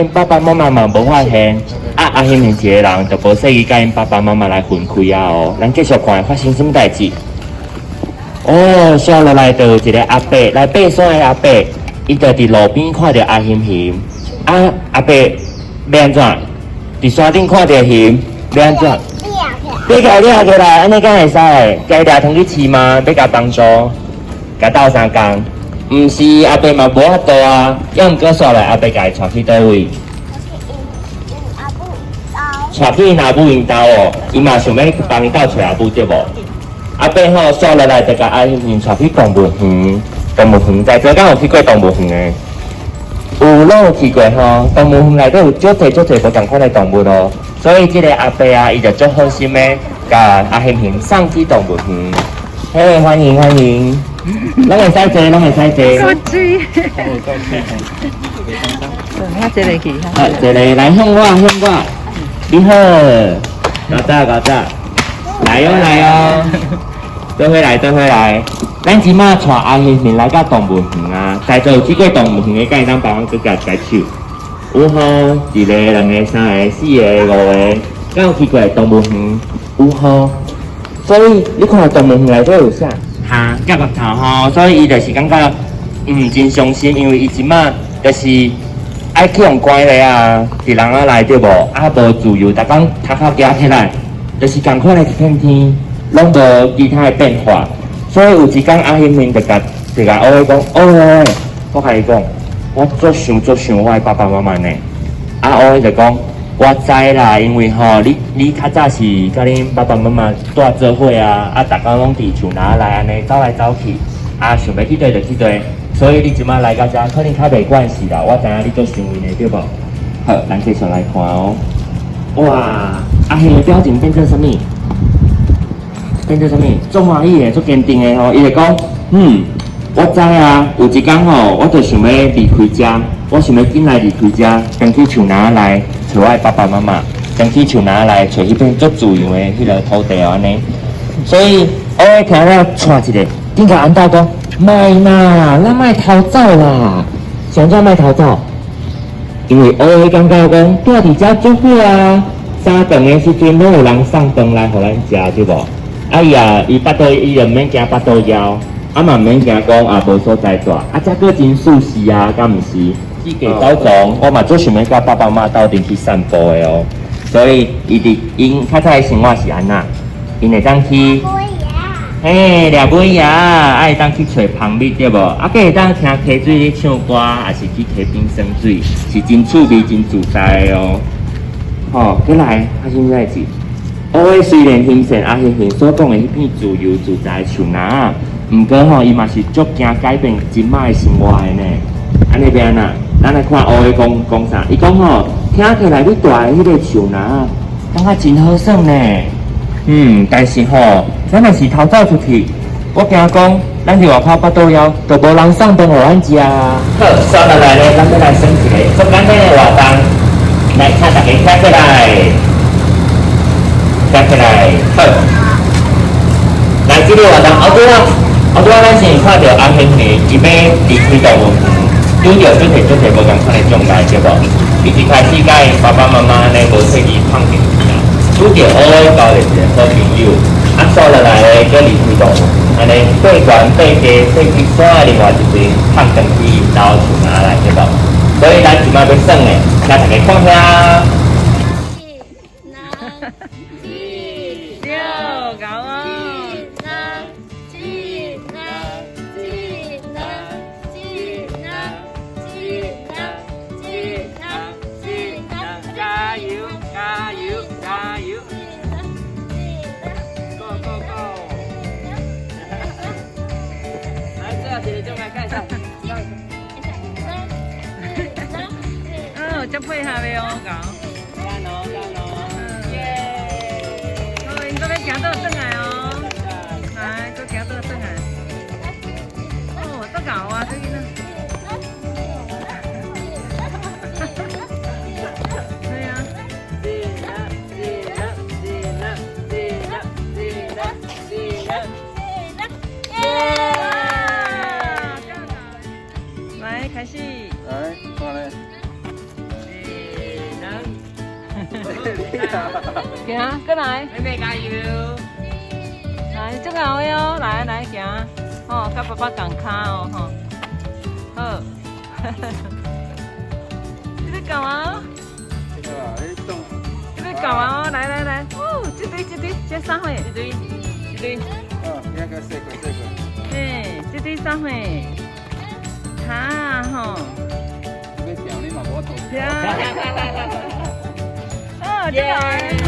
𪜶爸爸媽媽嘛無發現，啊阿興興一个人就無細意佮𪜶爸爸媽媽來分開啊哦。咱繼續看發生啥物代誌？哦，紲落來就有一个阿伯來爬山的阿伯，伊就佇路邊看著阿興興，啊阿伯欲按怎？佇山頂看著熊，欲按怎？欲共掠起來，按呢敢會使？共伊掠轉去飼嗎？欲共幫助，共鬥相共？毋是，阿伯嘛無法度啊。猶毋過紲來，阿伯共伊帶去佗位？帶去𪜶阿母𪜶兜哦，伊嘛想欲幫伊鬥揣阿母對無？阿伯吼紲落來就共阿興興帶去動物園，動物園在座敢有去過動物園的？有攏有去過吼，動物園內底有足濟足濟無仝款的動物哦。所以這个阿伯啊，伊就足好心的，共阿興興送去動物園。嘿，歡迎歡迎，攏會使坐，攏會使坐。夠水。對，遐坐落去。好，坐來來向我向我，你好，𠢕早𠢕早，來喲來喲，做伙來做伙來。咱這馬帶阿興興來到動物園啊，在座有去過動物園的，敢會當幫我閣舉舉手？有吼，一个、兩个、三个、四个、五个，敢有去過動物園？有吼。所以你看動物園內底有啥？哈，夾角頭吼，所以伊就是感覺真傷心，因為伊這馬就是愛去予關咧啊，佇籠仔內對無？啊，無自由，逐工頭殼舉起來，就是仝款的一片天，攏無其他的變化。所以有一工阿興興就共烏龜講，烏龜，我共伊講，我足想足想我的爸爸媽媽呢。啊，烏龜就講，我知啦，因為吼，你較早是佮恁爸爸媽媽蹛做伙啊，啊，逐工攏佇樹林內按呢走來走去，啊，想欲去佗就去佗，所以你這馬來到遮可能較袂慣勢啦。我知影你足想𪜶的對無？好，咱繼續來看哦。哇，阿興的表情變做啥物？變做啥物？足歡喜的，足堅定的吼。伊就講，我知啊，有一工吼，我就想欲離開遮，我想欲緊來離開遮，轉去樹林內揣我的爸爸媽媽，轉去樹林內揣彼片足自由的彼个土地哦，按呢。所以烏龜聽了，掣一下，緊共按倒講，莫啦，咱莫逃走啦，啥物莫逃走？因為烏龜感覺講，蹛佇遮足好啊，三頓的時陣攏有人送飯來予咱食，對無？啊伊啊，伊腹肚伊就毋免驚腹肚枵，啊嘛毋免驚講啊無所在蹛，啊遮閣真舒適啊，敢毋是？四界走傱，我嘛足想欲佮爸爸媽媽鬥陣去散步的哦。所以伊佇𪜶較早的生活是按怎？𪜶會當去，嘿，掠尾仔，啊會當去揣蜂蜜對無？啊，閣會當聽溪水咧唱歌，抑是去溪邊耍水，是真趣味、真自在的哦。吼，閣來發生啥代誌？烏龜雖然欣羨阿興興所講的彼片自由自在的樹林，毋過吼，伊嘛是足驚改變這馬的生活的呢。按呢欲按怎？咱來看烏龜講講啥？伊講吼，聽起來你蹛的彼个樹林，感覺真好耍呢。但是吼，咱若是逃走出去，我驚講，咱佇外口腹肚枵，就無人送飯予咱食啊。好，紲落來咧，咱欲來耍一个足簡單的活動，來，請大家站起來，站起來，好。來，這个活動後拄仔，後拄仔咱先看著阿興興，伊欲離開動物園，拄著足濟足濟無仝款的障礙，對無？伊一開始佮𪜶爸爸媽媽按呢無細意放進去啊，拄著烏龜交著一个好朋友，啊，紲落來咧，閣離開動物園，按呢爬懸爬低爬去山的另外一邊，放轉去𪜶兜樹林內，對無？所以咱這馬欲耍的，請大家看遐。對，𠢕哦。一、兩、一、兩、一、兩、一、兩、一、兩、一、兩，加油！加油！加油！Go go go！來，最後一個鐘來介紹。哦，足配合的哦，𠢕。讚哦，讚哦！耶！哦，𪜶閣欲行倒轉來哦。來，閣行倒轉來。哦，足𠢕啊，這囡仔。對啊。一、兩、一、兩、一、兩、一、兩、一、兩、一、兩。耶！來，開始。來，看咧。一、行，過來。妹妹加油！來，足𠢕的哦，來來行，吼，佮爸爸仝跤哦，吼，好。你咧幹嘛？你咧幹嘛？來來來，哦，這堆這堆，這啥貨？這堆，這堆。哦，你個細個細個。嘿，這堆啥貨？哈吼。你要調你嘛無法度。哦，這個。